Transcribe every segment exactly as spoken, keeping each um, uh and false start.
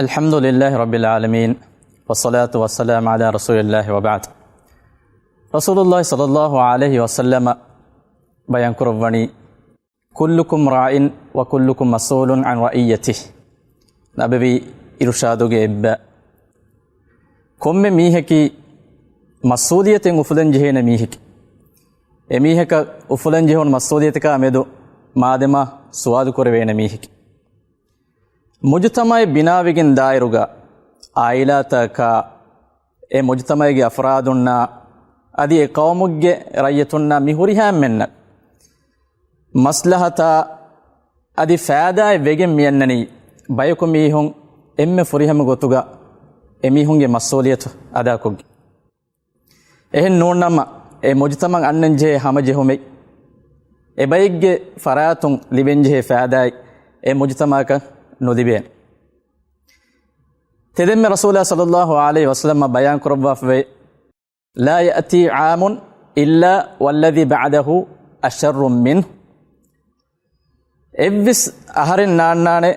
الحمد لله رب العالمين، والصلاة والسلام على رسول الله وبعد. ރަސޫލުﷲ ޞައްލަﷲ ޢަލައިހި ވަސައްލަމަ ބަޔާން ކުރައްވަނީ، كلكم راع وكلكم مسؤول عن رعيته. ނަބަވީ އިރުޝާދުގެ އެއްބަ. ކޮންމެ މީހަކީ މަސްއޫލިއްޔަތެއް އުފުލަން ޖެހޭނެ މީހެކޭ. އެމީހަކަށް އުފުލަން ޖެހުނު މަސްއޫލިއްޔަތަކާ މެދު މާދަމާ ސުވާލު ކުރެވޭނެ މީހެކޭ. މުޖުތަމަޢެއް ބިނާވެގެން ދާއިރުގަ އާއިލާތަކާ އެ މުޖުތަމަޢުގެ އަފްރާދުންނާ އަދި އެ ޤައުމުގެ ރައްޔިތުންނާ މި ހުރިހާ އެންމެންނަށް މަސްލަހަތާ އަދި ފައިދާއެއް ވެގެން މިއަންނަނީ ބަޔަކު މީހުން އެންމެ ފުރިހަމަ ގޮތުގަ އެމީހުންގެ މަސްއޫލިއްޔަތު އަދާކޮށްގެން. އެހެން ނޫންނަމަ، އެ މުޖުތަމަޢަށް އަންނަން ޖެހޭ ހަމަޖެހުމެއް އެބައެއްގެ ފަރާތުން ލިބެންޖެހޭ ފައިދާއެއް އެ މުޖުތަމަޢަކަށް ނުލިބޭނެ. ތެދެންމެ ރަސޫލާ ޞައްލަﷲ ޢަލައިހި ވަސައްލަމަ ބަޔާން ކުރައްވާފަވޭ، لا يأتي عام إلا والذي بعده أشر منه. އެއްވެސް އަހަރެއް ނާންނާނެ،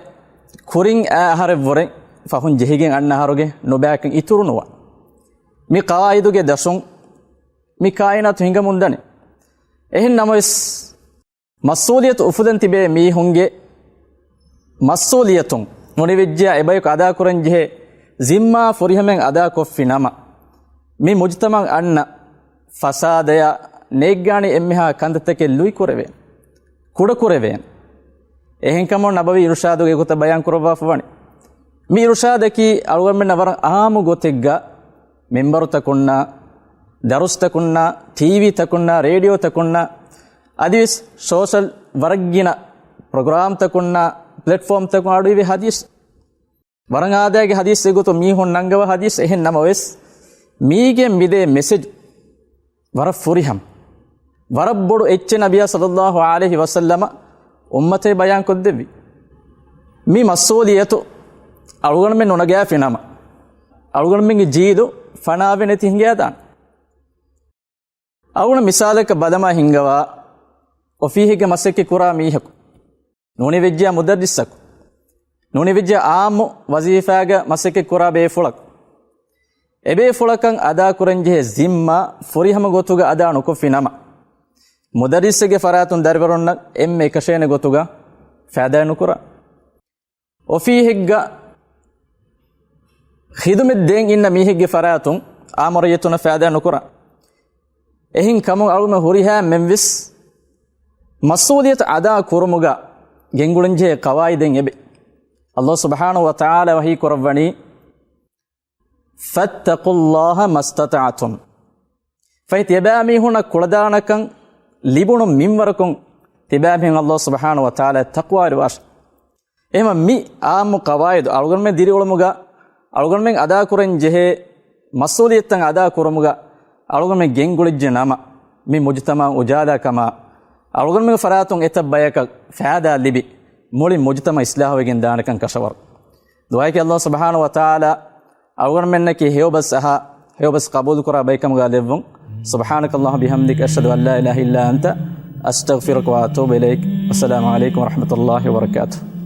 ކުރިން އައި އަހަރެއްވުރެ ފަހުން ޖެހިގެން އަންނަ އަހަރުގެ ނުބައިކަން އިތުރުނުވާ. މި ޤަވާޢިދުގެ ދަށުން މި ކާއިނާތު ހިނގަމުންދަނީ. އެހެން ނަމަވެސް، މަސްއޫލިއްޔަތު އުފުލަން ތިބޭ މީހުންގެ މަސްއޫލިއްޔަތުން ނުނިވެއްޖިޔާ އެބަޔަކު އަދާކުރަން ޖެހޭ ޒިންމާ ފުރިހަމައިން އަދާކޮށްފި ނަމަ، މި މުޖުތަމަޢަށް އަންނަ ފަސާދަޔާ ނޭއްގާނީ އެންމެހާ ކަންތައްތަކެއް ލުއިކުރެވޭނެ، ކުޑަކުރެވޭނެ. އެހެންކަމުން ނަބަވީ އިރުޝާދުގެ ގޮތަށް ބަޔާން ކުރައްވާފަ ވަނީ. މި އިރުޝާދަކީ އަޅުގަނޑުމެންނަށް ވަރަށް އާއްމު ގޮތެއްގަ މިންބަރުތަކުންނާ، ދަރުސްތަކުންނާ، ޓީވީތަކުންނާ، ރޭޑިއޯތަކުންނާ، އަދިވެސް ސޯޝަލް ވަރަށްގިނަ ޕްރޮގްރާމްތަކުންނާ، ޕްލެޓްފޯމްތަކުން އަޑުއިވި ހަދީސް. ވަރަށް އާދައިގެ ހަދީސް އެގޮތުން މީހުން ނަންގަވާ ހަދީސް. އެހެން ނަމަވެސް، މީގެން މިދޭ މެސެޖް ވަރަށް ފުރިހަމަ، ވަރަށް ބޮޑު އެއްޗެއް ނަބިޔާ ޞައްލަﷲ ޢަލައިހި ވަސައްލަމަ އުއްމަތަށް ބަޔާންކޮށްދެއްވި. މި މަސްއޫލިއްޔަތު އަޅުގަނޑުމެން ނުނަގާފި ނަމަ، އަޅުގަނޑުމެންގެ ޖީލު ފަނާވެ ނެތި ހިނގައިދާނެ. އަޅުގަނޑު މިސާލަކަށް ބަލަމާ ހިންގަވާ، އޮފީހެއްގެ މަސައްކަތް ކުރާ މީހަކު، ނޫނީ ވެއްޖިޔާ މުދައްރިސަކު، ނޫނީ ވެއްޖިޔާ އާއްމު ވަޒީފާގަ މަސައްކަތް ކުރާ ބޭފުޅަކު، އެބޭފުޅަކަށް އަދާކުރަންޖެހޭ ޒިންމާ ފުރިހަމަ ގޮތުގަ އަދާ ނުކޮށްފި ނަމަ، މުދައްރިސެއްގެ ފަރާތުން ދަރިވަރުންނަށް އެންމެ އެކަށޭނެ ގޮތުގަ ފައިދާ ނުކުރާ. އޮފީހެއްގަ ޚިދުމަތް ދޭން އިންނަ މީހެއްގެ ފަރާތުން އާއްމު ރައްޔިތުންނަށް ފައިދާ ނުކުރާ. އެހެން ކަމުން އަޅުގަނޑު ހުރިހާ އެންމެންވެސް މަސްއޫލިއްޔަތު އަދާ ކުރުމުގަ ގެންގުޅެންޖެހޭ ޤަވާޢިދެއް އެބެ. ﷲ ސުބްޙާނަހޫ ވަތަޢާލާ ވަޙީ ކުރައްވަނީ، فاتقوا الله ما استطعتم. ފަހެ ތިޔަބައިމީހުންނަށް ކުޅަދާނަކަން ލިބުނު މިންވަރަކުން ތިބާމީހުން ﷲ ސުބްޙާނަހޫ ވަތަޢާލާއަށް ތަޤްވާވެރިވާށޭ. އެހެންމަ މި އާއްމު ޤަވާޢިދު އަޅުގަނޑުމެން ދިރިއުޅުމުގަ، އަޅުގަނޑުމެން އަދާކުރަން ޖެހޭ މަސްއޫލިއްޔަތުތައް އަދާކުރުމުގަ އަޅުގަނޑުމެން ގެންގުޅިއްޖެ ނަމަ، މި މުޖުތަމަޢު އުޖާލާ ކަމާ، އަޅުގަނޑުމެންގެ ފަރާތުން އެތައް ބަޔަކަށް ފައިދާ ލިބި، މުޅި މުޖުތަމަޢު އިޞްލާޙުވެގެން ދާނެކަން ކަށަވަރު. ދުޢާއަކީ ﷲ ސުބްޙާނަހޫ ވަތަޢާލާ އަޅުގަނޑުމެންނަކީ ހެޔޮބަސް އަހާ، ހެޔޮބަސް ޤަބޫލުކުރާ ބައެއްކަމުގަ ލެއްވުން. سبحانك اللهم وبحمدك، أشهد أن لا إله إلا أنت، أستغفرك وأتوب إليك. والسلام عليكم ورحمة الله وبركاته.